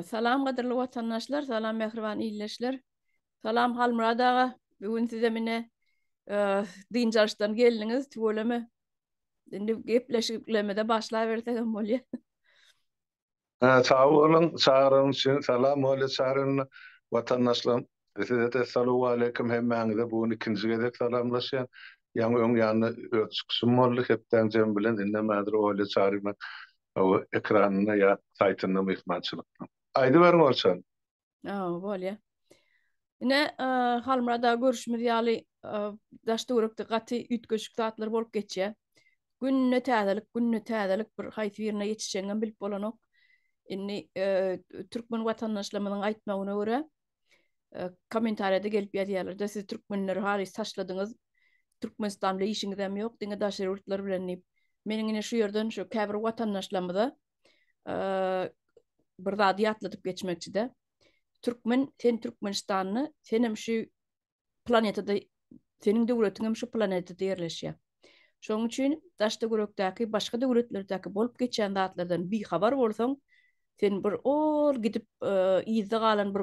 Salam gadyrly watandaşlar, salam mähriban ildeşler. Salam Halmyrat aga. Bu gün size mine dynç alyşdan geldiňiz, tüweleme. Indi gepleşiklerimize başlabersek hem bolýar. Sag boluň, çagyryň üçin. Salam Olya Çaryna, watandaşlarym. Size-de salowaleýkim hemmäňize. Bu gün ikinji gezek salamlaşýan. Ýaňy öň ýanynda öz çykyşym boldy hepdäň jemi bilen. Indem häzir Olya Çaryna Hawa, ekranynda ýa saýtynda myhmançylykda. Aýdyberiň Olçan. Hawa, bolýa. Ine, Halmyrat aga görüşimiz ýaly daş-töwerekde gaty üýtgeşik zatlar bolup geçýär. Günde täzelik, günde täzelik bir haýsy birine ýetişjegiňem bilip bolanok. Indi türkmen watandaşlarymyzyň aýtmagyna görä, kommentariýada gelip ýazýarlar-da, siz türkmenleri halys taşladyňyz, Türkmenistan bilen işiňizem ýok, diňe daşary ýurtlar bilen diýip. Meniň ine şu ýerden şu käbir watandaşlarymyza bir zady ýatladyp geçmekçi-de. Türkmen, sen Türkmenistanly, senem şu planetada, seniň döwletiň hem şu planetada ýerleşýär. Şonuň üçin daş-töwerekdäki başga döwletlerdäki bolup geçýän zatlardan bihabar bolsaň, sen bir ol gidip yzda galan bir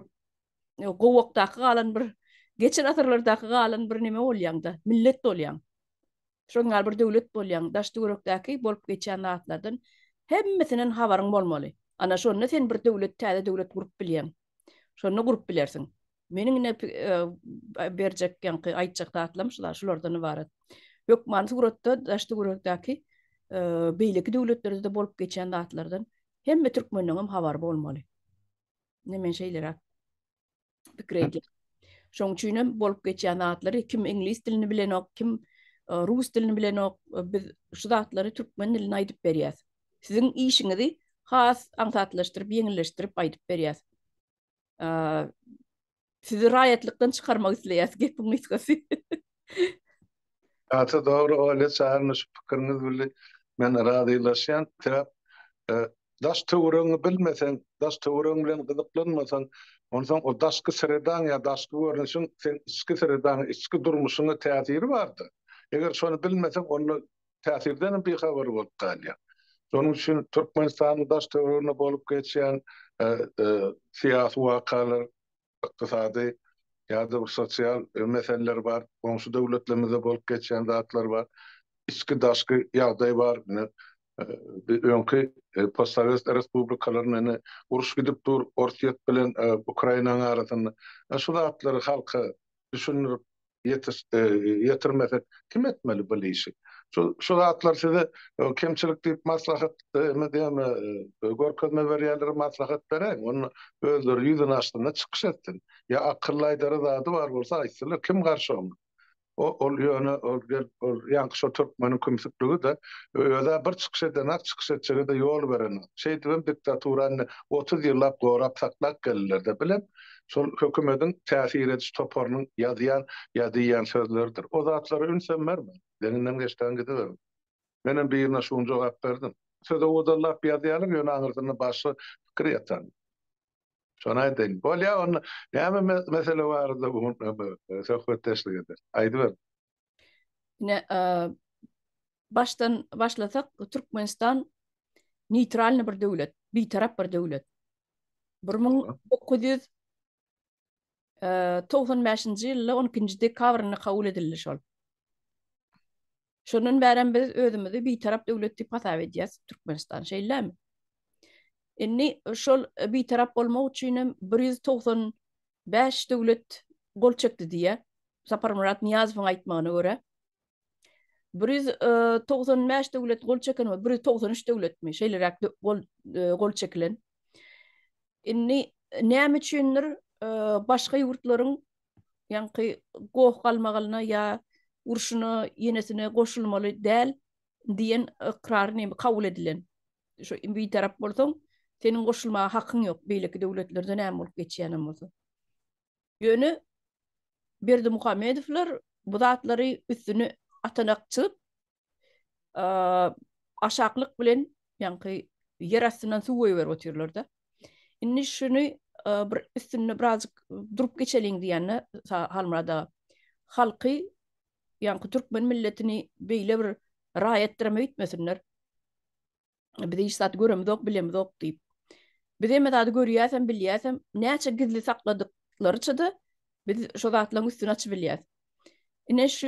gowakdaky galan bir geçen asyrlardaky galan bir neme bolýaň-da, millet bolýaň. Şonuň ýaly bir döwlet bolýaň, daş-töwerekdäki bolup geçýän zatlardan hemmesinden habaryň bolmaly. Ana şonda sen bir döwlet, täze döwlet gurup bilýäň. Şonda gurup bilersiň. Meniň ine berjek ýaňky aýtjak zatlarym şular, şulardan ybarat. Hökmany suratda daş-töwerekdäki beýleki döwletlerde-de bolup geçýän zatlardan hemme türkmeniň hem habary bolmaly. Ine men şeýleräk pikir edýän. Şoň üçin hem bolup geçýän zatlary kim iňlis dilini bilenok, kim rus dilini bilenok, biz şu zatlary türkmen dilinde aýdyp berýäs. Siziň işiňizi has aňsatlaşdyryp, ýeňilleşdirip aýdyp berýäs. Sizi raýatlykdan çykarmak isleýäs, gepiň gysgasy. Gaty dogry Olya Çaryna şu pikiriňiz bili men razylaşýan. Sebäp daş töweregiňi bilmeseň, daş töweregiň bilen gyzyklanmasaň, onsoň o daşky sredaň ýa daşky görnüşiň seň içki sredaňa, içki durmuşyňa täsiri bardyr. Eger şony bilmeseň, onda täsirdenem bihabar bolup galýaň. Şonuň üçin Türkmenistanyň daş-töwereginde bolup geçýän syýasy wakalar, ykdysady ýa-da bir sosial meseleler bar, goňşy döwletlerimizde bolup geçýän zatlar bar, içki-daşky ýagdaý bar. Ine, öňki postsowet respublikalarynda ine uruş gidip dur Orsýet bilen Ukrainanyň arasynda. Şu zatlary halka düşündirip ýetirmesek kim etmeli bul işi? Şu şu zatlar size kemçilik diýip maslahat eme diýme görkezme berýänlere maslahat beräýiň. Onda özleri ýüzüni açsynlar çykyş etsin. Ýa akylly aýdara zady bar bolsa aýtsynlar kim garşy oňa? O ol ýöne ol gelip ol ýaňky şo türkmeniň kümsükligi-de özä bir çykyş edenak çykyş etjege-de ýol berenok. Şeýdibem diktaturany 30 ýyllap gorap saklap geldiler-de bilem. Şol hökümediň täsir ediş toparynyň ýazýan ýa diýýän sözleridir. O zatlara ünsem bermäň. Deňinden geçseň gidiberiň. Menem birine şuny jogap berdim. Söz owadanlap ýazýarlar, ýöne aňyrsynda başga pikir ýatan. Şony aýdaýyn. Bolýa onda näme mesele barada bu gün söhbetdeşlik ederis? Aýdyberiň. Ine, başdan başlasak, Türkmenistan neýtralnyý bir döwlet, bitarap bir döwlet. 1995-nji ýylda 12-nji dekabrynda kabul edildi şol. Şondan bärem biz özümizi bitarap döwlet diýip hasap edýäs Türkmenistan, şeýlemi? Indi şol bitarap bolmak üçin hem 195 döwlet gol çekdi diýýär. Saparmyrat Nyýazowyň aýtmagyna görä. 195 döwlet gol çeken we 193 döwletmi şeýleräk gol gol çekilen. Indi näme üçindir başga ýurtlaryň ýaňky goh-galmagalyna ýa urşuna ýenesine goşulmaly däl diýen ykrar neme kabul edilen. Şu bitarap bolsaň, seniň goşulmaga hakyň ýok beýleki döwletlerde näme bolup geçýänem bolsa. Ýöne Berdimuhamedowlar bu zatlary üstüne atanak çyzyp, aşaklyk bilen ýaňky ýer astyndan suw goýberip otyrlar-da. Indi şuny bir üstünde birazjyk durup geçeliň diýende Halmyrat aga, halky ýaňky türkmen milletini beýle bir raýatdyram öýtmesinler. Biz hiç zat göremizok, bilemizok diýip. Biz hemme zady görýäsem, bilýäsem, näçe gizli sakladyklaryça-da biz şo zatlaryň üstüni açyp bilýäs. Ine şu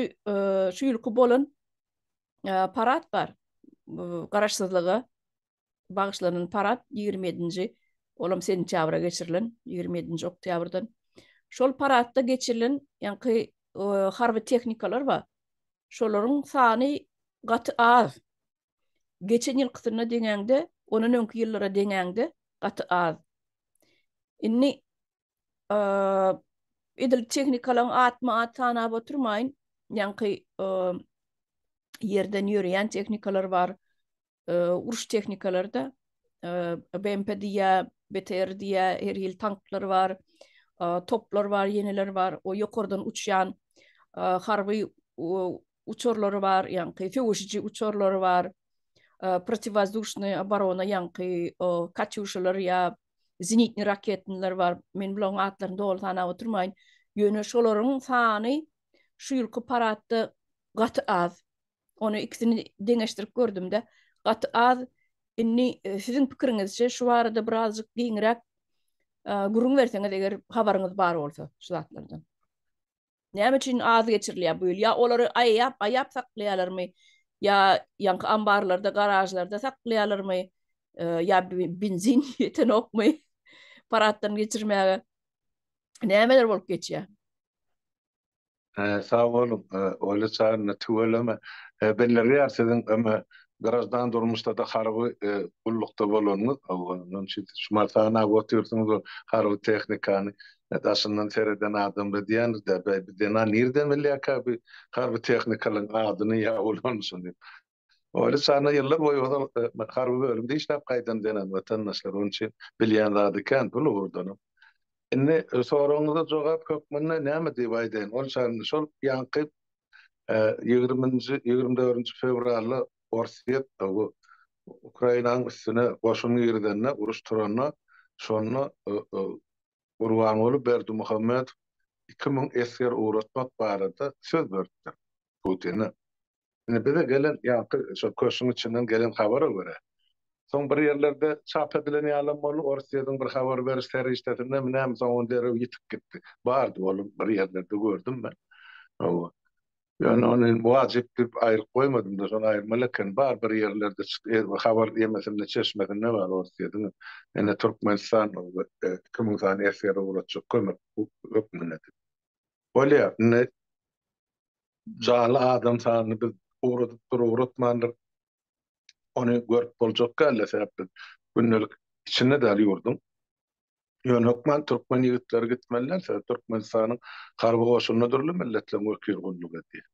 şu ýylky bolan parad bar. Garaşsyzlyga bagyşlanan parad 27-nji, olam sentýabra geçirilen, 27-nji oktýabrdan. Şol paradda geçirilen ýaňky harby tehnikalar bar. Şolaryň sany gaty az. Geçen ýylkysyna deňäňde, ondan öňki ýyllara deňäňde gaty az. Indi edil tehnikalaryň atma-at sanap oturmaýyn. Ýaňky ýerden ýöreýän tehnikalar bar. Uruş tehnikalary-da BMP diýýär, BTR diýýär, her hili tanklar bar, toplar bar, ýeneler bar. O ýokardan uçýan harby uçarlary bar, ýaňky söweşiji uçarlary bar. Protiwozdušnyý oborona ýaňky katýuşalar ýa zenitni raketnylar bar. Men bularyň atlaryny doly sanap oturmaýyn. Ýöne şolaryň sany şu ýylky paradda gaty az. Ony ikisini deňeşdirip gördüm-de, gaty az. Indi e, siziň pikiriňizçe şu barada birazjyk giňräk e, gürrüň berseňiz, eger habaryňyz bar bolsa şu zatlardan. Näme üçin az geçirilýär bu ýyl? Ýa olary aýap, aýap saklaýarlarmy? Ýa ýaňky ambarlarda, garažlarda saklaýarlarmy? E, ýa benzin ýetenokmy paraddan geçirmäge? Nämeler bolup geçýär? Sag boluň, Olja Çaryna tüweleme. Bildirýär siziň öme graždan durmuşda-da harby gullukda bolanyňyz. Ondan üçin siz şumat sanap otyrsyňyz ol harby tehnikany. Daşyndan sereden adamlar diýendir-dä, Bäý, bu zenan nirden bilýärkä bu harby tehnikalaryň adyny ýa ulanyşyny? Olja Çaryna ýyllar boýy ozal harby bölümde işläp gaýdan zenan watandaşlar, onuň üçin bilýän zady kän bul ugurdanam. Indi soragyňyza jogap hökmünde näme diýip aýdaýyn, ol şonda şol ýaňky ýigriminji, 24-nji fewralda Orsýet bu Ukrainanyň üstüne goşun girizende, uruş turanda, şonda Gurbanguly Berdimuhamedow 2000 esger ugratmak barada söz beripdir Putine. Indi bize gelen ýaňky şo köşgüň içinden gelen habara görä, soň bir ýerlerde çap edilen ýalam boldy, Orsýetiň bir habar beriş serişdesindemi näme, soň ol derrew ýitip gitdi. Bardy ol bir ýerlerde gördüm men. Hawa. Ýöne ony wajyp diýip aýryp goýmadym-da, şony aýyrmaly eken. Bar bir ýerlerde habar ýemesinde, çeşmesinde bar Orsýetiň. Ine Türkmenistan 2000 sany esger ugratjak kömek hökmünde diýip. Bolýar, indi Janly adam sanyny biz ugradypdyr, ugratmandyr. Ony görüp boljak däl-de, sebäp biz gündelik içinde däl ýurduň. Ýöne hökman türkmen ýigitleri gitmeli däl, sebäp Türkmenistanyň harby goşunynda dürli milletleriň wekili gulluk edýär.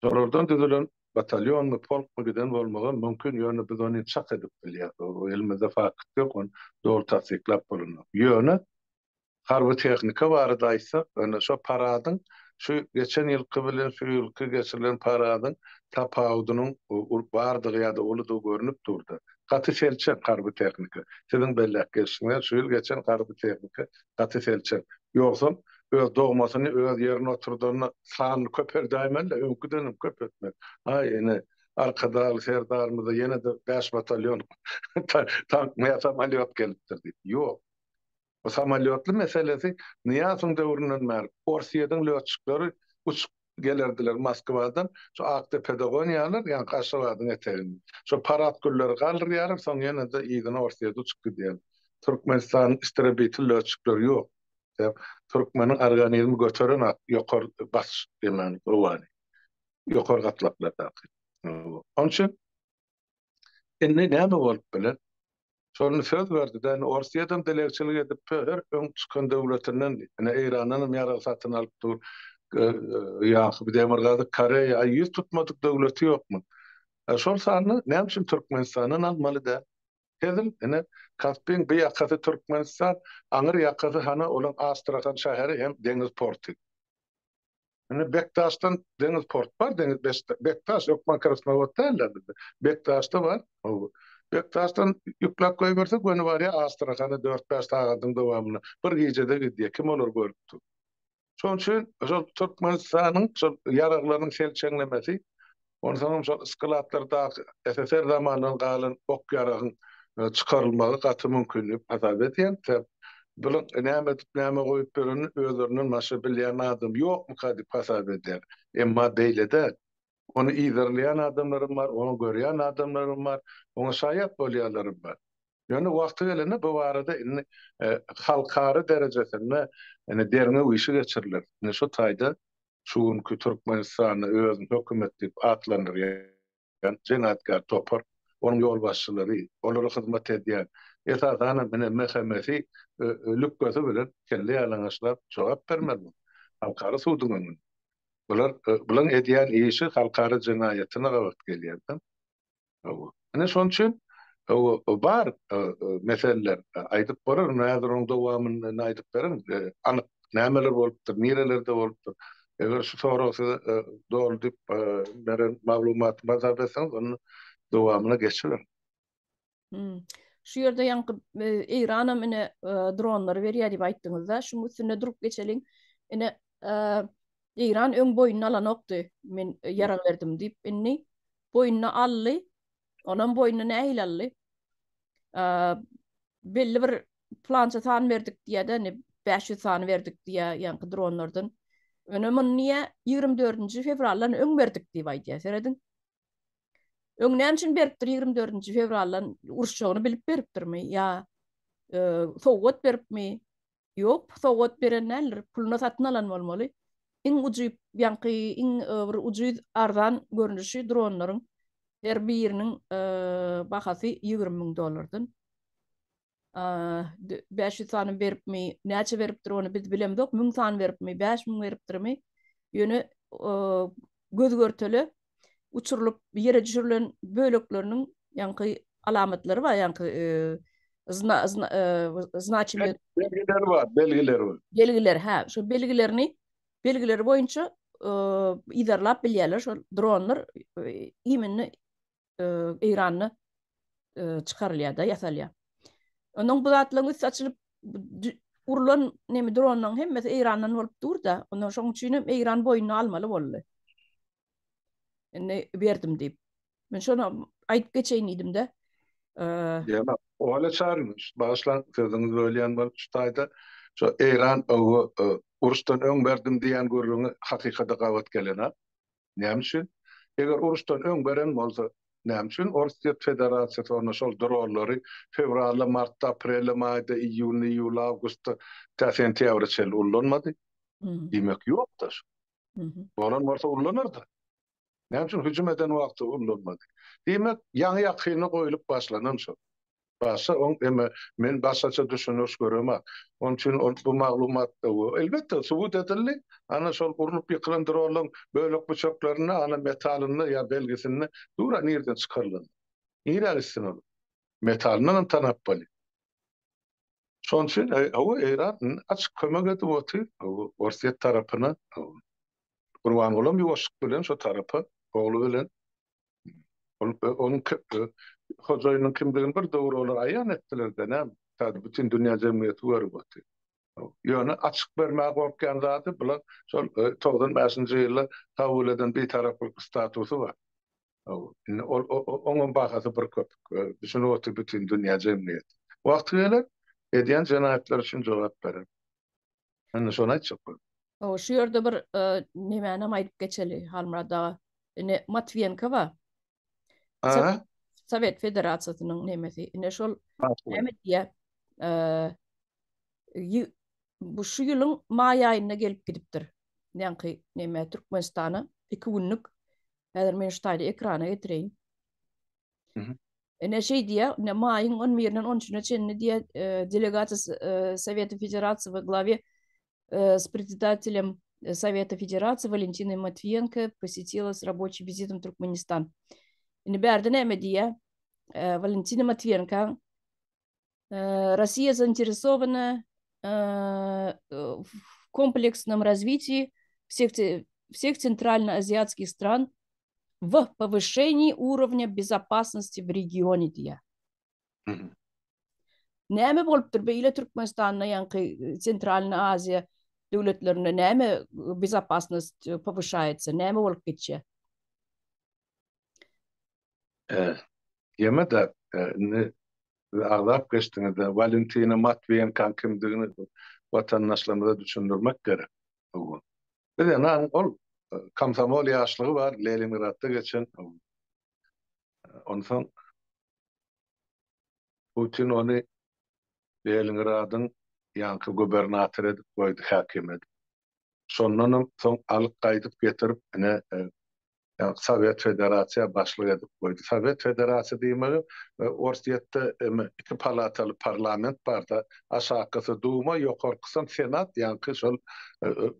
Şolardan düzülen batalýonmy, polkmy giden bolmagam mümkin, ýöne biz ony çak edip bilýäris. Elimizde fakt ýok, ony doly tassyklap bolanok. Ýöne Harby tehnika barada aýtsak, ýöne şo paradyň şu geçen ýylky bilen şu ýylky geçirilen paradyň tapawudynyň bardygy ýa-da uludygy görnüp durdy. Gaty selçeň harby tehnika. Siziň belläp geçişiňiz ýaly, şu ýyl geçen harby tehnika gaty selçeň. Ýogsam, öz dogmasyny öz ýerine oturdanda sanyny köpeldäýmeli-de, öňküdenem köp etmeli. Aý, ine, Arkadagly Serdarymyza ýene-de bäş batalýon tankmy ýa samolýot gelipdir diýip. Ýok. Bu samolýotly meselesi Nyýazowyň döwründen bäri Orsýetiň lýotçiklary uçup gelerdiler Moskwadan, şu Akdepede gonýarlar, ýaňky Aşgabadyň eteginde. Şo parad gülleri galdyrýarlar, soň ýene-de yzyna Orsýete uçup gidýärler. Türkmenistanyň istrebitel lýotçikleri ýok. Sebäp türkmeniň organizmi göterenak ýokary basyş diýmän howany. Ýokary gatlaklardaky. Onuň üçin indi näme bolup biler? Şony söz berdi-de, indi Orsýetem dilegçilik edip, her öň çykan döwletinden, ine Eýrandanam ýarag satyn alyp dur, ýa Demirgazyk Koreýa, aý ýüz tutmadyk döwleti ýokmy? Şol sanda näme üçin Türkmenistandan almaly däl? Hezil, ine, Kaspiň bu ýakasy Türkmenistan, aňyr ýakasy hana olaň Astrahan şäheri hem deňiz porty. Indi Bekdaşdan deňiz port bar, deňiz Bekdaş hökman Krasnowod däl-de bizde. Bekdaşda bar. Bekdaşdan ýükläp goýberse göni barýar Astrahana dört-bäş sagadyň dowamynda. Bir gijede gidýär. Kim olary görüpdir? Şonuň üçin şol Türkmenistanyň şol ýaraglarynyň selçeňlemesi, onsoňam şol skladlardaky SSR zamanyndan galan ok-ýaragyň. çykarylmagy gaty mümkin diýip hasap edýän. Sebäp bulaň näme edip, näme goýup berenini özlerinden başga bilýän adam ýokmuka diýip hasap edýän. Emma beýle däl. Ony yzarlaýan adamlaram bar, ony görýän adamlaram bar, oňa şaýat bolýanlaram bar. Ýöne wagty gelende bu barada indi halkara derejesinde indi derňew işi geçiriler. Indi şu taýda şu günki Türkmenistanda özüni hökümet diýip atlandyrýan jenaýatkär topar, onuň ýolbaşçylary, olara hyzmat edýän, esasanam ine MHM-si lükgesi bilen kelle ýalaňaçlap jogap bermeli halkara suduň öňünde. Bular bulaň edýän işi halkara jenaýatyna gabat gelýär-de. Hawa. Ine şonuň üçin bar meseleler aýdyp bolar. Indi häzir onuň dowamyny aýdyp berin. Anyk nämeler bolupdyr, nirelerde bolupdyr. Eger şu sorag size doly diýip beren maglumatymy hasap etseňiz, onda dowamyna geçiberin. Şu ýerde ýaňky Eýranam ine dronlary berýär diýip aýtdyňyz-da. Şuň üstünde durup geçeliň. Ine Eýran öň boýnuna alanokdy, men ýarag berdim diýip, indi boýnuna aldy. Onam boýnuna nähili aldy? Belli bir plança san berdik diýýär-de, indi 500 sany berdik diýýär ýaňky dronlardan. Ýöne muny niýe 24-nji fewraldan öň berdik diýip aýdýar. Serediň. Öň näme üçin beripdir 24-nji fewraldan uruşjagyny bilip beripdirmi ýa sowgat beripmi? Ýok, sowgat beren däldir, puluna satyn alan bolmaly. Iň ujyp, ýaňky iň bir ujyz arzan görnüşi dronlaryň her biriniň bahasy 20 müň dollardan. 500 sany beripmi, näçe beripdir ony biz bilemzok, 1000 sany beripmi, 5000 beripdirmi? Ýöne göz-görtele uçurylyp ýere düşürilen bölekleriniň ýaňky alamatlary bar, ýaňky zna, zna, znaçimy belgileri bar, belgileri bar. Belgiler, hä, şo belgilerini belgileri boýunça yzarlap bilýärler şol dronlar iminli Eýranda çykarylýar-da, ýasalýar. Onuň bu zatlaryň üsti açylyp urlan nemi dronlaryň hemmesi Eýrandan bolup dur-da. Ondan şoň üçin hem Eýran boýnuna almaly boldy. Indi berdim diýip. Men şony aýdyp geçeýin diýdim-de. Ýa, Ola çaryň, bagyşlaň sözüňizi bölýän bolup şu taýda şu Eýran uruşdan öň berdim diýen gürrüňi hakykata gabat gelenok. Näme üçin? Eger uruşdan öň beren bolsa, näme üçin Orsýet Federasiýasy onda şol dronlary fewralda, martda, aprelde, maýda, iýunda, iýulda, awgustda tä sentýabra çenli ullanmady? Diýmek ýok-da şu. Bolan bolsa ullanardy. Näme üçin hüjüm eden wagty ullanmady? Diýmek, ýaňy-ýakynda goýlup başlanan şol. Başga oň eme men başgaça düşündiriş göremak. Onuň üçin ol bu maglumat elbetde subut edildi. Ana şol urlup ýykylan dronlaryň bölek-büçeklerinde ana metalynda ýa belgisinde dur-a nirden çykarylan. Nirä gitsin ol? Metalyndan hem tanap bolýar. Şonuň üçin hawa Eýran indi açyk kömek edip otyr Orsýet tarapyna. Gurbangulam ýuwaşlyk bilen şo tarapa ogly bilen Ol onuň hojaýynyň kimdigini bir döwür olar aýan etdiler-de, näme, bütin dünýä jemgyýeti görüp otyr. Ýöne açyk bermäge gorkýan zady bular şol 95-nji ýylda kabul eden bitaraplyk statusy bar. Indi ol oňam bahasy bir köpük. Düşünip otyr bütin dünýä jemgyýeti. Wagty geler, edýän jenaýatlary üçin jogap berer. Indi şony aýtjak boldum. Hawa, şu ýerde bir nemänem aýdyp geçeli, Halmyrat aga. Ine, Matwiýenko bar. Aha. Sowet Federasiýasynyň nemesi. Ine şol näme diýýär? Bu şu ýylyň maý aýynda gelip gidipdir. Ýaňky neme Türkmenistana 2 günlük. Häzir men şu taýda ekrana getireýin. Ine şeý diýýär, ine maýyň 11-inden 13-üne çenli diýýär, delegasiýa Soweta Federasiýa we glave s председателем Совета Федерации Валентиной Матвиенко посетила с рабочим визитом Туркменистан. Indi bärde näme diýýär? Валентина Матвиенко Россия заинтересована в комплексном развитии всех, всех центральноазиатских стран в повышении уровня безопасности в регионе diýýär. Näme bolupdyr beýle Türkmenistanda ýaňky Sentralny Aziýa döwletlerinde näme bezopasnost powyşaýatsa näme bolup geçýär? Ýeme-de indi. Siz agzap geçdiňiz-de, Walentina Matwiýenkaň kimdigini watandaşlarymyza düşündirmek gerek. Hawa. Bir zenan ol komsomol ýaşlygy bar, Leningradda geçen. Onsoň Putin ony Leningradyň ýaňky gubernatory edip goýdy, häkim edip. Şondanam soň alyp gaýdyp getirip, ine, Sowet Federasiýa başlyk edip goýdy. Sowet Federasiýa diýmegi Orsýetde iki palataly parlament bar-da, aşakysy Duma, ýokarkysam Senat, ýaňky şol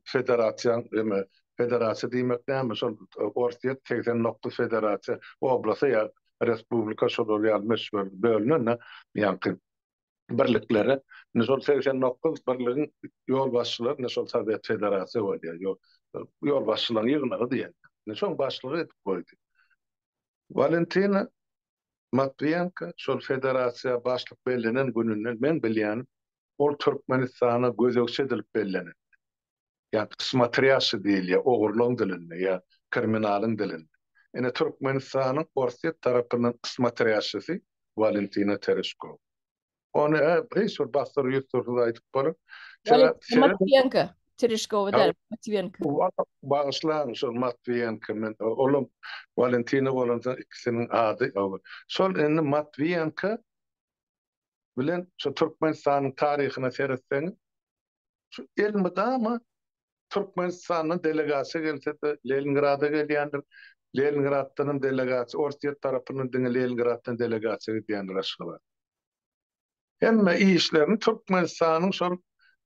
federasiýaň eme, federasiýa diýmek näme, şol Orsýet 89 federasiýa oblasa ýa respublika şolar ýaly möçberde bölünen-de, ýaňky birliklere, indi şol 89 birligiň ýolbaşçylary indi şol Sowet Federasiýa bolýar, ýolbaşçylaryň ýygnagy diýen. Indi şoň başlygy edip goýdy. Walentina Matwiýenko şol federasiýa başlyk bellenen gününden meň bilýänim, ol Türkmenistana gözegçi edilip bellenen. Ýa smotrýaşşi diýilýär ogurlygyň dilinde ýa kriminalyň dilinde. Ine Türkmenistanyň Orsýet tarapyndan smotrýaşşisi Walentina Tereşkowa. Ony hiç bir bassyr ýüzsürsiz aýdyp bolar. Sebäp Matwiýenko, Tereşkowa däl, Matwiýenko. Bagyşlaň şol Matwiýenko men olam Walentina bolansoň ikisiniň ady. Şol indi Matwiýenko bilen şu Türkmenistanyň taryhyna seretseňiz Şu elmydama Türkmenistandan delegasiýa gelse-de Leningrada gelýändir. Leningraddanam delegasiýa, Orsýet tarapyndan diňe Leningraddan delegasiýa gidýändir Aşgabada. Hemme işlerini Türkmenistanyň şol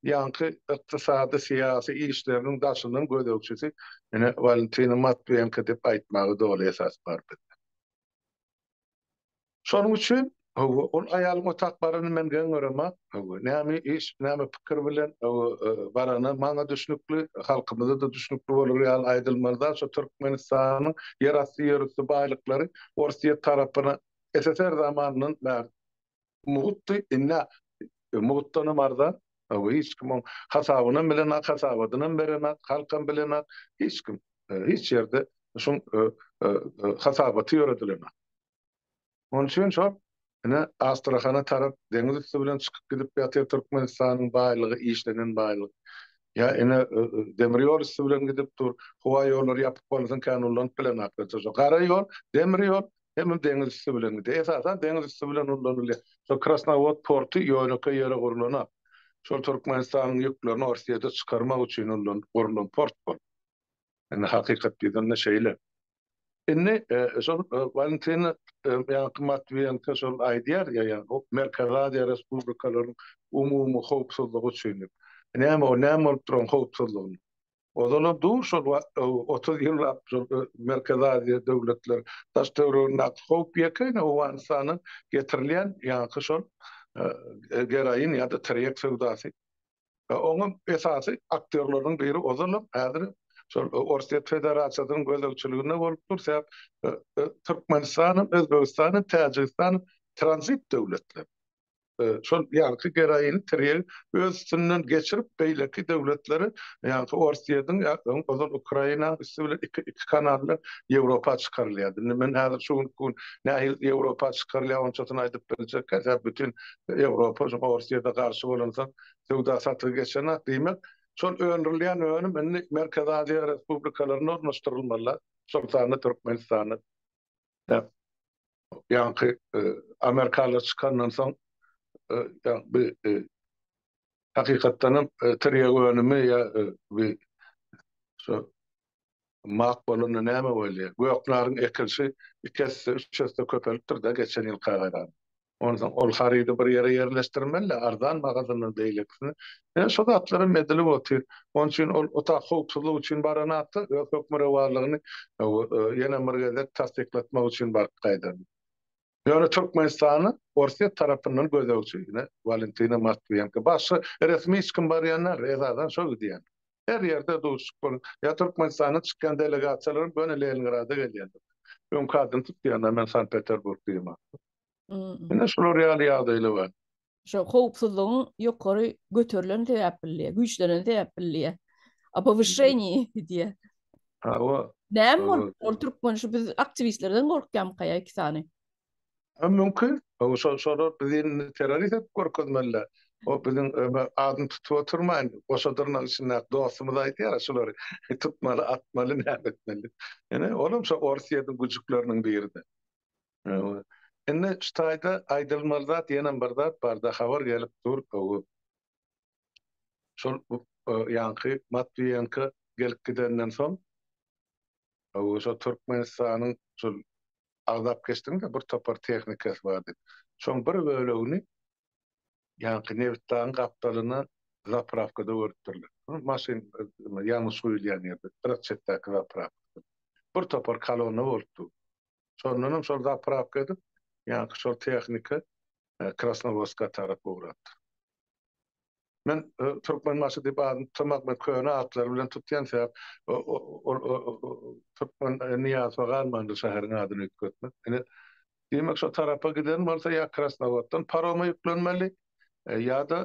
ýaňky ykdysady, syýasy işleriniň daşyndan gözegçisi ine Walentina Matwiýenko diýip aýtmaga doly esas bar bizde. Şonuň üçin, hawa, ol aýalyň otap baranyny men geň göremok. Hawa, näme iş, näme pikir bilen, hawa, barany maňa düşnükli, halkymyza-da düşnükli bolar ýaly aýdylmaly zat, şo Türkmenistanyň ýerasty, ýerüsti baýlyklary Orsýet tarapyna SSR zamanyndan bäri mugtdy, indi mugtdanam arzan, hawa, hiç kim oň hasabynam bilenok, hasabadynam berenok, halkam bilenok, hiç kim, hiç ýerde şuň hasabaty ýöredilenok. Onuň üçin şol ine Astrahana tarap deňiz üsti bilen çykyp gidip ýatyr Türkmenistanyň baýlygy, işlenen baýlyk. Ýa ine demir ýol üsti bilen gidip dur. Howa ýollary ýapyk bolsun kän ullanyp bilenaklar. Şo gara ýol, demir ýol hemem deňiz üsti bilen gidýär. Esasan deňiz üsti bilen ullanylýar. Şo Krasnowod porty ýönekeý ýere gurlanok. Şol Türkmenistanyň ýüklerini Orsýete çykarmak üçin ullan gurlan port bol. Indi hakykat ýüzünde şeýle. Indi şol Walentina ýaňky Matwiýenko şol aýdýar ýa Merkezi Aziýa respublikalarynyň umumy howpsuzlygy üçin diýip. Näme o näme bolup duran howpsuzlygyny? Ozalam dur şol 30 ýyllap şol Merkezi Aziýa döwletler daş töweregindäki howp ýeke ine Owganystandan getirilýän ýaňky şol geroin ýa-da tirýek söwdasy. Oňam esasy aktýorlarynyň biri ozalam häzir şol Orsýet Federasiýasynyň gözegçiliginde bolup dur. Sebäp Türkmenistanam, Özbegistanam, Täjigistanam tranzit döwletler. Şol ýaňky geroini, tirýegi öz üstünden geçirip beýleki döwletlere, ýaňky Orsýetiň, öň ozal Ukrainanyň üsti bilen iki iki kanal bilen Ýewropa çykarylýardy. Indi men häzir şu günki gün nähili Ýewropa çykarylýar onçasyny aýdyp biljek däl. Sebäp bütin Ýewropa şu Orsýete garşy bolansoň söwda-satygy geçenok. Diýmek, şol öndürilýän önüm indi Merkezi Aziýa respublikalarynda ornaşdyrylmaly, şol sanda Türkmenistanda. Ýaňky amerikanlar çykandan soň bu hakykatdan hem tirýek önümi ýa bu şu mak bolanda näme bolýar? Göknaryň ekilişi iki esse, üç esse köpelipdir-de geçen ýylka garanda. Onsoň ol harydy bir ýere ýerleşdirmeli-de, arzan magazyndan beýlekisine. Ine, şo zatlaram edilip otyr. Onuň üçin ol otag howpsuzlyk üçin baranakda öz hökmürowanlygyny ýene bir gezek tassyklatmak üçin baryp gaýdan. Ýöne Türkmenistana Orsýet tarapyndan gözegçi, ine, Walentina Matwiýenko. Başga resmi hiç kim barýan däl, esasan şo gidýän. Her ýerde duşuşyk bolup, ýa Türkmenistandan çykýan delegasiýalaram göni Leningrada gelýändir. Öňki adyny tutýan-da men Sankt-Peterburg diýemok. Ine şular ýaly ýagdaýlar bar. Şo howpsuzlygyň ýokary göterilen sebäpli diýýär, güýçlenen sebäpli diýýär. A powyşeniýe diýýär. Hawa. Näme bolup ol türkmen şu biz aktiwistlerden gorkýarmyka ýa iki sany? Ha mümkin. Hawa, şol şolar bizi indi terrorist edip görkezmeliler. O biziň adyny tutup oturmaýyn, goşa dyrnak içindäki dostumyz aýdýar, şulary tutmaly, atmaly, näme etmeli. Ine, olam şo Orsýetiň güjükleriniň biri-de. Indi şu taýda aýdylmaly zat ýenem bir zat bar-da, habar gelip dur, şol ýaňky Matwiýenko gelip gidenden soň, şo Türkmenistanyň şol agzap geçdiňde bir topar tehnikasy bar diýip. Şoň bir bölegini ýaňky Nebitdagyň gapdalyna zaprawkada görüpdirler. Maşyn ýangyç guýulýan ýerde, gyrak çetdäki zaprawkada. Bir topar kolonna bolup dur. Şondanam şol zaprawka edip, ýaňky şol tehnika Krasnowodska tarap ugrapdyr. Men Türkmenbaşy diýip adyny tutamak men köne atlary bilen tutýan sebäp ol Türkmen Nyýazowa galmandyr şäheriň adyny üýtgetmek. Ine diýmek şo tarapa giden bolsa ýa Krasnowoddan paroma ýüklenmeli ýa-da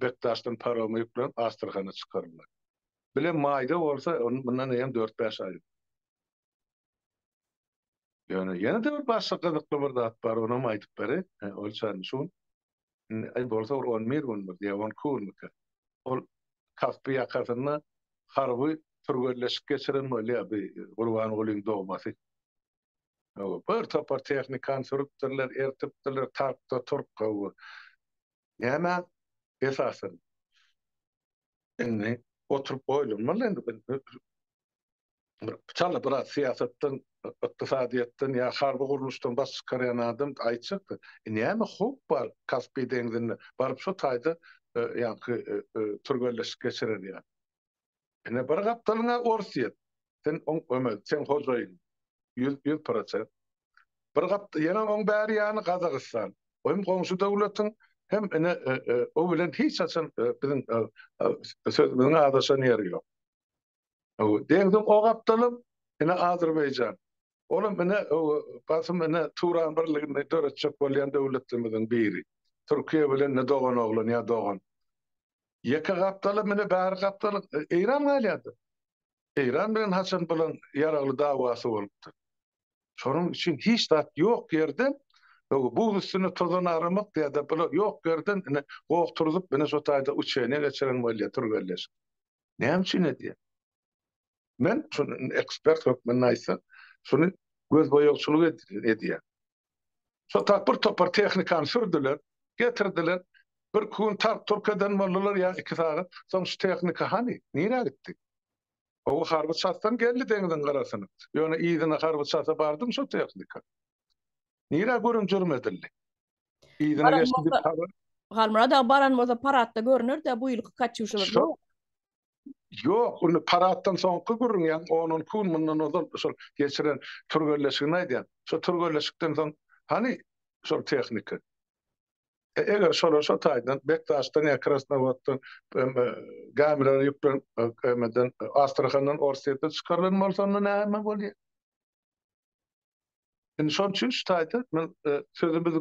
Bekdaşdan paroma ýüklenip Astrahana çykarylmaly. Bile maýda bolsa mundan eýýäm dört-bäş aý. Ýöne ýene-de bir başga gyzykly bir zat bar onam aýdyp bereýin. Ol çany şu gün Indi aý bolsa bir on bir gündür ýa on iki günmükä. Ol Kaspi ýakasynda harby türgenleşik geçiren bolýar bi Gurbangulyň dogmasy. Hawa, bir topar tehnikany sürüpdirler, ertipdirler, tarkda turk hawa. Nämä esasan? Indi oturyp oýlanmaly indi bir çala biraz syýasatdan, ykdysadyýetden ýa harby gurluşdan baş çykarýan adam aýtjakdy. E, näme howp bar Kaspi deňzinde baryp şo taýda e, ýaňky e, e, türgenleşik geçirer ýaly. Ine bir gapdalyňa Orsýet. Sen oň öme, sen hojaýyn. 100 100%. Bir gap ýene oň bäri ýany Gazagystan. O hem goňşy döwletiň hem ine e, e, o bilen hiç haçan e, biziň e, e, sözümiziň azaşan ýeri ýok. Deňziň o gapdalam ine Azerbaýjan. Olam ine basym ine Turan birligini döretjek bolýan döwletlerimiziň biri. Türkiýe bilen ine dogan oglan ýa dogan. Ýeke gapdalam ine bäri gapdaly Eýran galýardy. Eýran bilen haçan bulan ýaragly dawasy bolupdy. Şonuň üçin hiç zat ýok ýerden buz üstünde tozan aramak ýa-da bular ýok ýerden ine goh turzup ine şo taýda uçeniýa geçiren bolýar türgenleşik. Näme üçin edýär? Men şuny ekspert hökmünde aýtsam, şuny gözboýagçylyk edýär. Şo tap bir topar tehnikany sürdüler, getirdiler. Bir iki gün tark-turk eden boldular ýa iki sagat. Soň şu tehnika hany, nirä gitdi? Gowy harby çasdan geldi deňziň gyrasyna. Ýöne yzyna harby çasa bardymy şo tehnika? Nirä gürüm-jürüm edildi? Yzyna geçdi diýip habar. Halmyrat aga baran bolsa paradda görüner-dä bu ýylky Katýuşalar ýok. Ýok, indi paraddan soňky gürrüň, ýagny on-on iki gün mundan ozal şol geçiren türgenleşigini aýdýan. Şo türgenleşikden soň hany şol tehnika? E, eger şolar şo taýdan Bekdaşdan ýa Krasnowoddan gämilere ýüklenip emeden Astrahandan Orsýetden çykarylan bolsa onda näme bolýar? Indi şonuň üçin şu taýda men e, sözümiz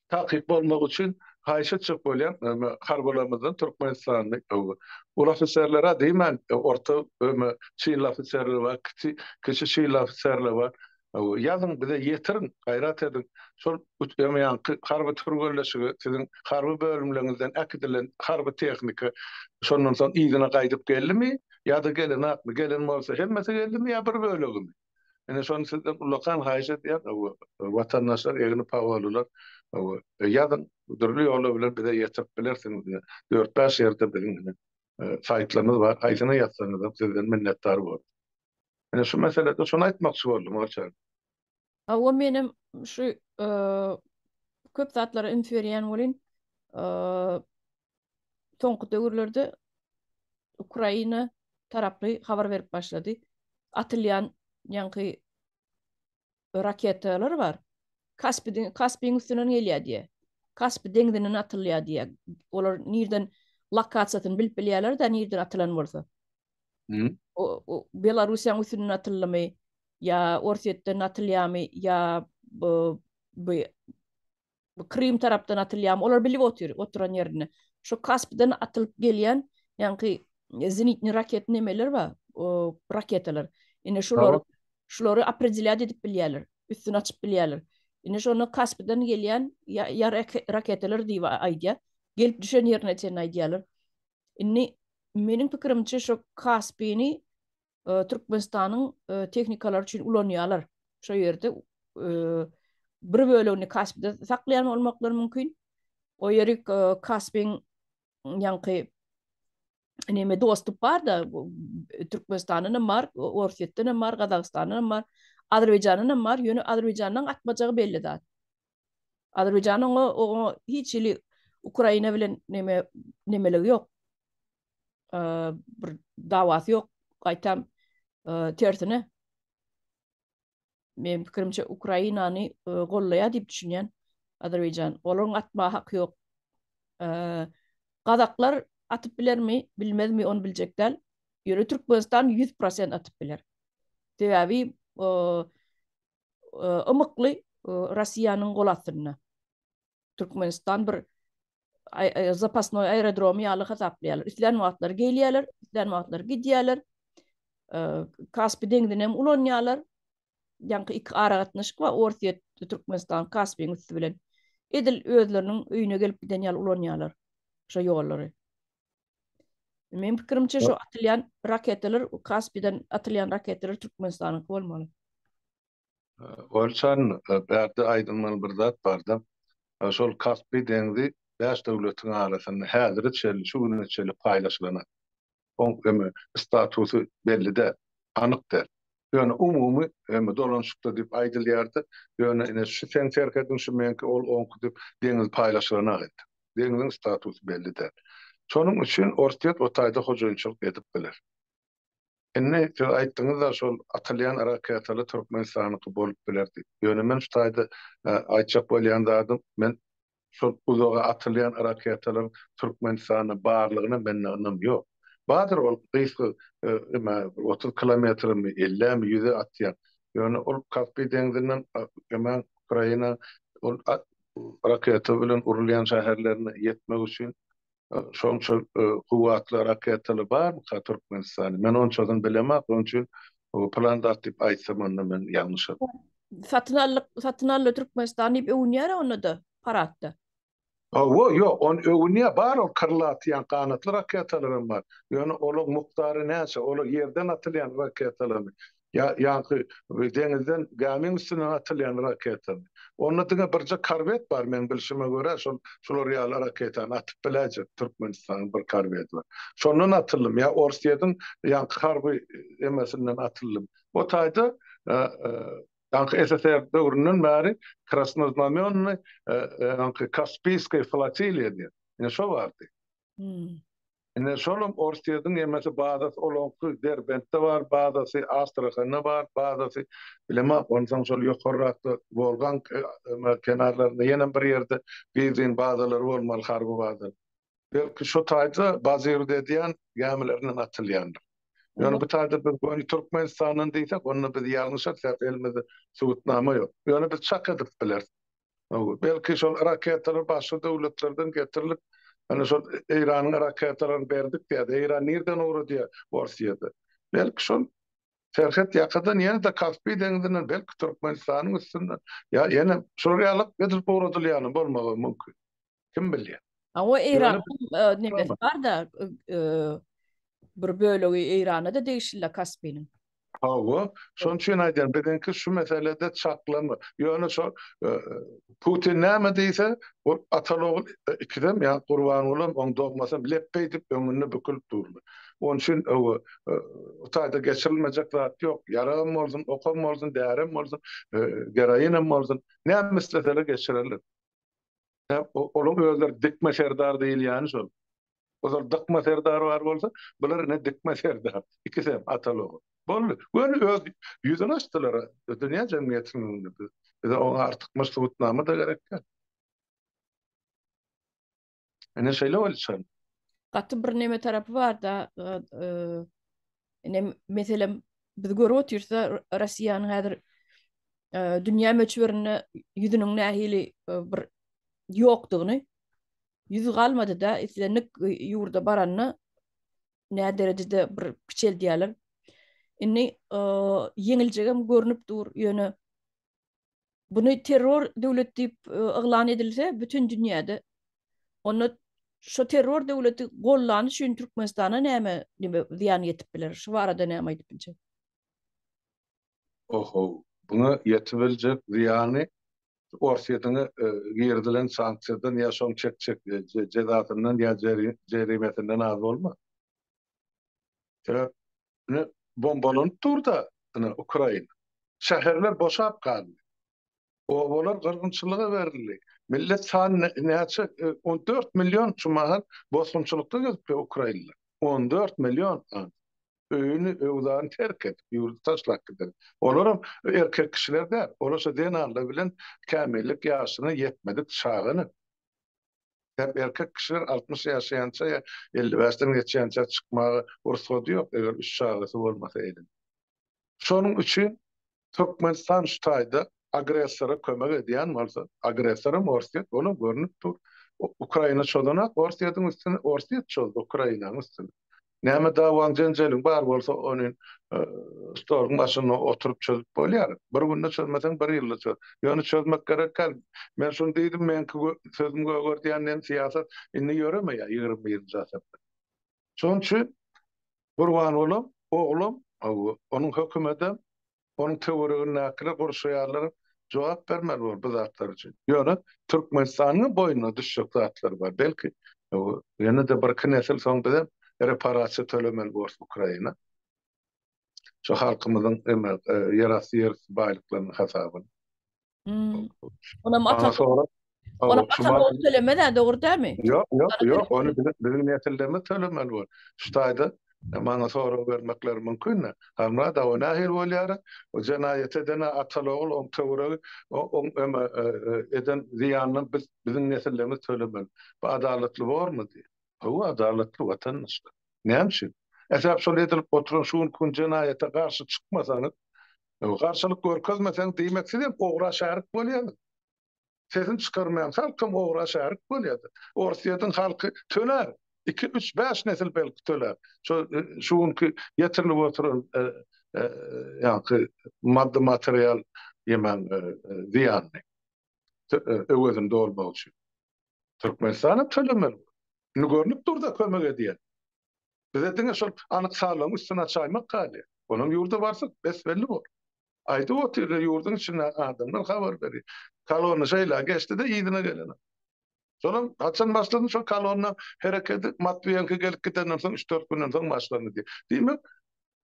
takyk bolmagy üçin haýyş etjek bolýan harbylarymyzdan Türkmenistanly uly ofiserlere diýmän orta çinli ofiserler bar, kiçi kiçi çinli ofiserler bar. Ýazyň bize ýetiriň, gaýrat ediň. Şol ýaňky harby türgenleşige siziň harby bölümleriňizden äkidilen harby tehnika şondan soň yzyna gaýdyp geldimi ýa-da gelenakmy? Gelen bolsa hemmesi geldimi ýa bir bölegimi? Ine şony sizden ullakan haýyş edýän, watandaşlar, egni pagonlylar, ýazyň, dürli ýollar bilen bize ýetirip bilersiňiz. Ine, dört-bäş ýerde biziň ine saýtlarymyz bar, haýsyna ýazsaňyzam sizden minnetdar bolarys. Ine şu meselede şony aýtmakçy boldum, Gülşen. Hawa, menem şu köp zatlara üns berýän welin, soňky döwürlerde Ukraina taraply habar berip başlady. Atylýan ýaňky raketalar bar. Kaspiň Kaspiň üstünden gelýär diýýär. Kaspi deňzinden atylýar diýýär. Olar nirden lokasiýasyny bilip bilýärler-de, nirden atylan bolsa. Hmm. O, o Belarusiýanyň üstünden atyldymy ýa Orsýetden atylýarmy ýa bu, bu bu Krym tarapdan atylýarmy, olar bilip otyr, oturan ýerinde. Şu Kaspiden atylyp gelýän, ýaňky zenitni raket nemeler bar, o raketalar. Ine şulary şulary opredelýat edip bilýärler, üstüni açyp bilýärler. Indi şonda Kaspiden gelýän ýa raketalar diýip aýdýar. Gelip düşen ýerine çenli aýdýarlar. Indi meniň pikirimçe şu Kaspini Türkmenistanyň tehnikalary üçin ulanýarlar. Şo ýerde bir bölegini Kaspide saklaýan bolmaklary mümkin. O ýeri Kaspiň ýaňky neme dostup bar da Türkmenistandan hem bar, Orsýetden hem bar, Gazagystandan hem bar, Azerbaýjandan hem bar. Ýöne Azerbaýjandan atmajagy belli zat. Azerbaýjan oňa oňa hiç hili Ukraina bilen neme nemeligi ýok. Bir dawasy ýok. Gaýtam tersine Men pikirimçe Ukrainany gollaýar diýip düşünýän Azerbaýjan. Olaryň atmaga haky ýok. Gazaklar atyp bilermi, bilmezmi ony biljek däl. Ýöne Türkmenistan 100% atyp biler. Sebäbi ymykly Russiýanyň gol astynda. Türkmenistan bir zapasnoý aerodromy ýaly hasaplaýarlar. Islän wagtlary gelýärler, islän wagtlary gidýärler. Kaspi deňzini hem ulanýarlar. Ýaňky iki aragatnaşyk bar, Orsýet, Türkmenistan Kaspiň üsti bilen. Edil özleriniň öýüne gelip giden ýaly ulanýarlar şo ýollary. Meň pikirimçe şo atylýan raketalar Kaspiden atylýan raketalar Türkmenistanyňky bolmaly. Olçan, bärde aýdylmaly bir zat barda. Şol Kaspi deňzi bäş döwletiň arasynda häzire çenli, şu güne çenli paýlaşylanak. Oň eme statusy belli däl, anyk däl. Ýöne umumy eme dolanyşykda diýip aýdylýardy. Ýöne ine şu seň serhediň, şu meňki, ol oňky diýip deňiz paýlaşylanak entek. Deňziň statusy belli däl. Şonuň üçin Orsýet o taýda hojaýynçylyk edip biler. Indi siz aýtdyňyz-da şol atylýan raketaly Türkmenistanyňky bolup biler diýip. Ýöne men şu taýda aýtjak bolýan zadym, men şol uzaga atylýan raketalaryň Türkmenistanda barlygyna mende ynam ýok. Bardyr ol gysga eme 30 kilometremi, ellämi, ýüze atýan. Ýöne ol Kaspi deňzinden eme Ukraina ol raketa bilen urulýan şäherlerine ýetmek üçin Şonça kuwwatly raketaly barmyka Türkmenistanda? Men onçasyny bilemok, onuň üçin pylan zat diýip aýtsam onda men ýalňyşaryn. Satyn aldyk, satyn aldy Türkmenistan diýip öwünýär onda-da paradda. Hawa, ýok, ony öwünýär, bar ol krylati ýa ganatly raketalaram bar. Ýöne olaň mukdary näçe? Olar ýerden atylýan raketalarmy? Ýa ýaňky deňizden gämiň üstünden atylýan raketamy? Onda diňe birje korwet bar meň bilşime görä şol şular ýaly raketany atyp biläýjek Türkmenistanyň bir korweti bar. Şondan atyldymy ýa Orsýetiň ýaňky harby emesinden atyldymy? O taýda ýaňky SSR döwründen bäri Krasnoznamýonnyý ýaňky Kaspiýskaý flotiliýa diýen ine şo bardy. Ine şolam Orsýetiň emesi bazasy olaňky Derbentde bar bazasy, Astrahanda bar bazasy, bilemok onsoň şol ýokarrakda Wolgaň kenarlarynda ýenem bir ýerde gizlin bazalary bolmaly harby baza. Belki şo taýda bazirut edýän gämilerinden atylýandyr. Ýöne bu taýda biz göni Türkmenistandan diýsek onda biz ýalňyşarys sebäbi elimizde subutnama ýok. Ýöne biz çak edip bileris. Belki şol raketalar başga döwletlerden getirilip, hani şol Eýranyň raketalaryny berdik diýýär. Eýran nirden ugradýar Orsýete? Belki şol serhet ýakadan ýene-de Kaspi deňzinden, belki Türkmenistanyň üstünden ýa ýene şolar ýaly edilip ugradylýany bolmagy mümkin. Kim bilýär? A o Eýranyň nemesi bar-da, bir bölegi Eýrana-da degişli Kaspiniň. Hawa, şonuň üçin aýdýan, biziňki şu meselede çaklama. Ýöne şo Putin näme diýse, ol ataly-ogul ikisem, ýa Gurbangulam, oň dogmasam lepbeý diýip öňünde bükülip durlar. Onuň üçin o taýda geçirilmejek zat ýok. Ýaragam bolsun, okam bolsun, därem bolsun, geroinam bolsun, näme isleseler geçirerler. Olaň özleri dikme serdar diýilýäni şol. Ozal Dykma serdar bar bolsa, bular ine Dikme serdar. Ikisem ataly-ogul. Boldy. Göni öz ýüzüni açdylar dünýä jemgyýetiniň öňünde. Bize oňa artykmaç subutnama-da gerek däl. Ine şeýle bolýar. Gaty bir neme tarapy bar-da, ine meselem biz görüp otyrys-da Russiýanyň häzir dünýä möçberinde ýüzüniň nähili bir ýokdugyny. Ýüzi galmady-da, islendik ýurda baranda nä derejede bir kiçeldýärler. Indi ýeňiljegem görnüp dur, ýöne. Buny terror döwlet diýip yglan edilse bütin dünýäde onda şo terror döwleti gollany üçin Türkmenistana näme neme zyýan ýetip biler? Şu barada näme aýdyp biljek? Ohow, buňa ýetibiljek zyýany Orsýetiň girizilen sanksiýadan ýa şoň çekjek jezasyndan ýa jerimesinden az bolmaz. Sebäp ine bombalanyp dur-da ine Ukraina. Şäherler boşap galdy. Obalar gyrgynçylyga berildi. Millet sany näçe 14 million şu mahal bosgunçylykda gezip ýör ukrainler. 14 million adam. Öýüni, öwzaryny terk edip, ýurdy taşlap giden. Olaram erkek kişiler däl. Olar şo zenanlar bilen kämillik ýaşyna ýetmedik çagany. Sebäp erkek kişiler 60 ýaşaýança ýa 55-den geçýänçä çykmaga rugsady ýok, eger üç çagasy bolmasa elinde. Şonuň üçin Türkmenistan şu taýda agressora kömek edýän bolsa, agressoram Orsýet, olam görnüp dur. Ukraina çozanak Orsýetiň üstüne, Orsýet çozdy Ukrainanyň üstüne. Näme dawaň jenjeliň bar bolsa ony stoluň başynda oturyp çözüp bolýar. Bir günde çözmeseň bir ýylda çöz. Ýöne çözmek gerek däl. Men şuny diýdim, meňki sözüm gögerdýän diýen syýasat indi ýöremeýär 21-nji asyrda. Şonuň üçin Gurbangulam oglam, hawa, onuň hökümedem, onuň töweregindäkiler, gurşaýanlaram jogap bermeli bolar bu zatlar üçin. Ýöne Türkmenistanyň boýnuna düşjek zatlar bar. Belki, hawa, ýene-de birki nesil soň bizem reparasiýa tölemeli borus Ukraina. Şu halkymyzyň eme, ýerasty, ýerüsti baýlyklarynyň hasabyna. Hmm. Onam ata Onam ata tölemez dogry dälmi? Ýok, ýok, ýok, ony biziň nesillerimiz tölemeli bor. Şu taýda e, maňa sorag bermekleri mümkin. Halmyrat aga nähili bolýar? O jenaýat eden ataly ogul, oň töweregi, oň e, e, eden zyýanyny biz biziň nesillerimiz tölemeli. Bu adalatly bormy diýip. Hawa, adalatly watandaşlar. Näme üçin? Esap şol edilip oturan şu günki gün jenaýata garşy çykmasaňyz, garşylyk görkezmeseňiz, diýmek siz hem ogra şärik bolýaňyz. Sesini çykarmaýan halk hem ogra şärik bolýar. Orsýetiň halky tölär. 2, 3, 5 nesil belki tölär. Şu şu günki ýetirilip oturan ýaňky maddy material ýemäň zyýanyny öwezini dolmak üçin. Türkmenistan hem tölemeli. Indi görnüp dur-da kömek edýän. Bize diňe şol anyk sanlaryň üstüni açaýmak galýar. Onam ýurda barsak bes-belli bor. Aýdyp otyrlar ýurduň içindäki adamlar habar berýär. Kolonna şeýle geçdi-de yzyna gelenok. Şolam haçan başlady şol kolonna hereketi Matwiýenko gelip gidenden soň üç-dört günden soň başlandy diýip. Diýmek,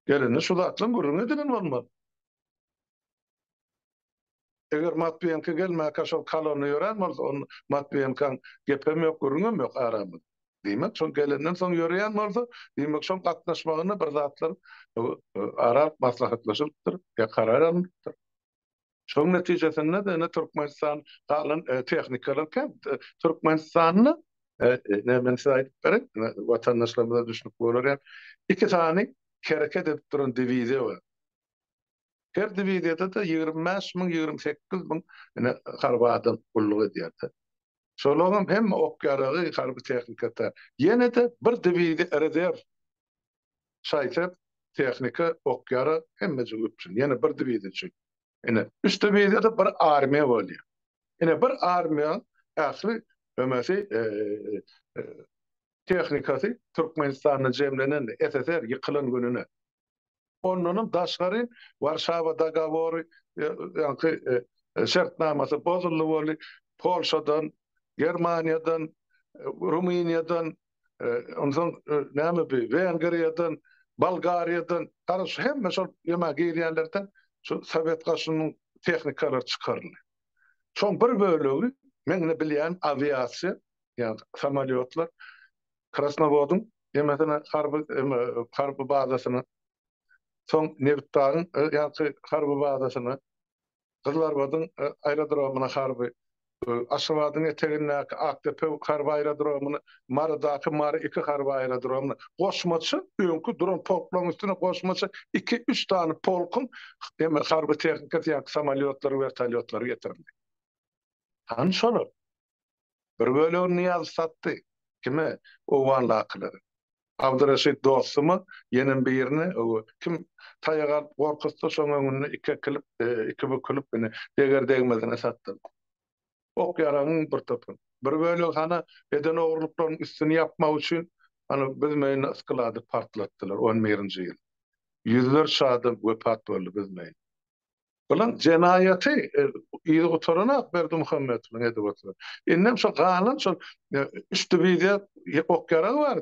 gelende şu zatlaryň gürrüňi edilen bolmaly. Eger Matwiýenko gelmäkä şol kolonna ýörän bolsa, onda Matwiýenkaň gepem ýok, gürrüňem ýok aramyzda. Diýmek, şol gelenden soň ýöreýän bolsa, diýmek, şoň gatnaşmagynda bir zatlar ara alyp maslahatlaşylypdyr ýa karar alnypdyr. Şoň netijesinde-de ine Türkmenistan galan tehnikalar kän. Türkmenistanda ine men size aýdyp bereýin, watandaşlarymyza düşnükli bolar ýaly, iki sany hereket edip duran diwiziýa bar. Her diwiziýada-da 25 müň, 28 müň ine harby adam gulluk edýär-de. Şolaryň hemme ok-ýaragy, harby tehnikasy. Ýene-de bir diwiziýa rezerw şaý-sep, tehnika, ok-ýarag hemmejigi üpjün. Ýene bir diwiziýa üçin. Ine, üç diwiziýada bir armiýa bolýar. Ine, bir armiýaň ähli ömesi, tehnikasy Türkmenistanda jemlenendi, SSR ýykylan gününe. Ondanam daşgary Warşawa dogowory ýaňky şertnamasy bozuldy boldy. Polşadan, Germaniýadan, Rumyniýadan, onsoň näme bi Wengriýadan, Bolgariýadan, garaz şu hemme şol ýema girýänlerden şu sowet goşunynyň tehnikalary çykaryldy. Şoň bir bölegi meň ine bilýän awiasiýa, ýagny samolýotlar Krasnowodyň ýemesine harby harby bazasyna, soň Nebitdagyň ýaňky harby bazasyna, Gyzylarbadyň aerodromyna harby, Aşgabadyň etegindäki Akdepe harby aerodromyna, Marydaky Mary 2 harby aerodromyna goşmaça öňki duran polklaryň üstüne goşmaça iki-üç sany polkuň eme harby tehnikasy ýaňky samolýotlary, wertolýotlary getirildi. Hany şolar? Bir bölegini Nyýazow satdy. Kime? Owganlakylara. Abdyreşit dostuma ýenem birini kim taýak alyp gorkuzsa şoň öňünde iki ekilip, iki bükülip ine deger-degmezine satdylar. Ok-ýaragyň bir topary. Bir bölegi hana eden ogurlyklarynyň üstüni ýapmak üçin hany Büzmeýinde sklady partlatdylar on birinji ýyl. Ýüzlerçe adam wepat boldy Büzmeýinde. Bulan jenaýaty yzy gutaranak Berdimuhammedowyň edip oturan. Indem şo galan şol üç diwiziýa ok-ýarag bar.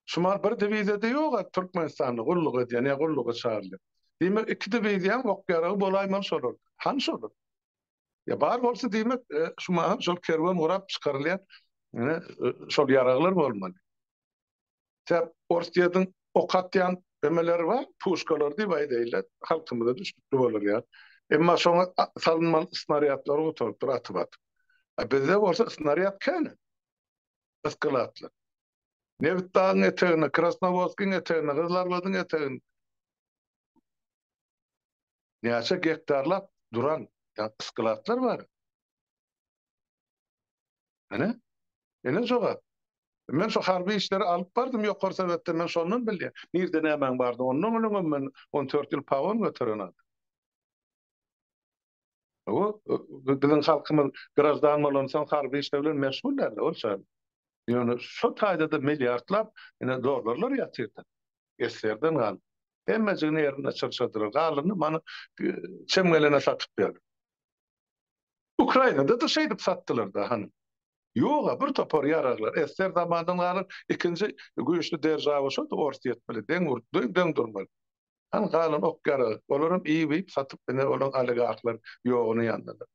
Şumal bir diwiziýada ýok-a Türkmenistanda gulluk edýän ýa gulluga çagyrylýan. Diýmek iki diwiziýaň ok-ýaragy bolaýmaly şolar. Hany şolar? Ýa bar bolsa diýmek şu mahal şol kerwen gurap çykarylýan şol ýaraglar bolmaly. Sebäp Orsýetiň ok atýan emeleri bar, puşkalary diýip aýdaýynlar, halkymyza düşnükli bolar ýaly. Emma şoňa salynmaly snarýadlary gutarypdyr atyp-atyp. A bizde bolsa snarýad kän. Ysklatlar. Nebitdagyň eteginde, Krasnowodskiň eteginde, Gyzylarbadyň eteginde näçe gektarlap duran ysklatlar bar. Ine, ine jogap. Men şu harby işleri alyp bardym ýokary sowetde, men şondan bilýän. Nirde nämäň bardyny, ondan öňem men 14 ýyl pagon göteren adam. Hawa, biziň halkymyz graždan bolansoň harby işler bilen meşgul däldi, ol çaý. Ýöne şo taýda-da milliardlap ine dollarlar ýatyrdy. Esgerden galyp. Hemmejigini ýerinde çyrşadylar. Galanyny mana çem gelene satyp berdi. Ukrainada-da şeýdip satdylar-da hany. Ýog-a, bir topar ýaraglar. Esger zamandan galan ikinji güýçli deržawa şo-da Orsýet bile deň deň durmaly. Hany galan ok-ýaragy, olaram iýip-iýip satyp ine olaň oligarhlar ýoguny ýandylar.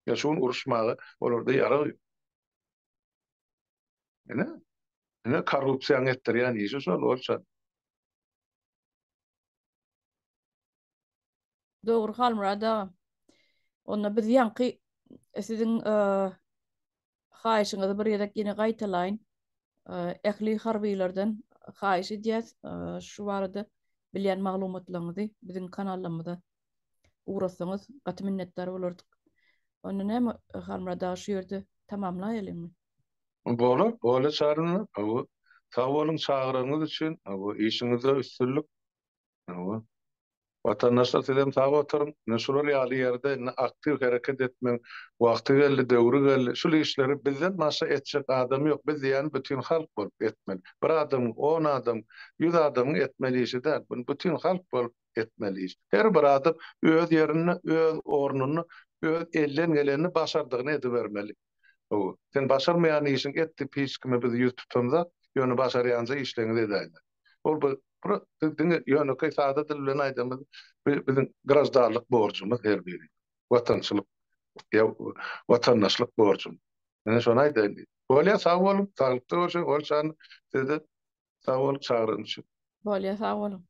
Ýa şu gün uruşmaga olarda ýarag ýok. Ine, ine korrupsiýaň etdirýän işi şol, olça. Dogry Halmyrat aga. Onda biz ýaňky siziň haýyşyňyzy bir gezek ýene gaýtalaýyn. Ähli harbylardan haýyş edýäs, şu barada bilýän maglumatlaryňyzy biziň kanallarymyza ugratsaňyz gaty minnetdar bolardyk. Onda näme Halmyrat aga şu ýerde tamamlaýalyňmy? Bolar, bolýa Çaryna. Hawa. Sag boluň çagyrygyňyz üçin. Hawa, işiňizde üstünlik. Hawa. Watandaşlar sizem sag oturyň. Ine şular ýaly ýerde indi aktiw hereket etmegiň wagty geldi, döwri geldi. Şul işleri bizden başga etjek adam ýok. Biz diýýän bütin halk bolup etmeli. Bir adamyň, on adamyň, ýüz adamyň etmeli işi däl. Muny bütin halk bolup etmeli iş. Her bir adam öz ýerinde, öz ornunda, öz elden gelenini, başardygyny edibermeli. Hawa. Sen başarmaýan işiň et diýip hiç kime biz ýüz tutamzak, ýöne başarýanja işleňizi edäýmeli. Ol bir biz diňe ýönekeý sada dil bilen aýdamyz, bu biziň graždanlyk borjumyz her biri. Watançylyk ýa watandaşlyk borjumyz. Ine şony aýdaýyn diýdim. Bolýa sag boluň, saglykda görşeýin, Olçan size sag boluň çagyran üçin. Bolýa sag boluň.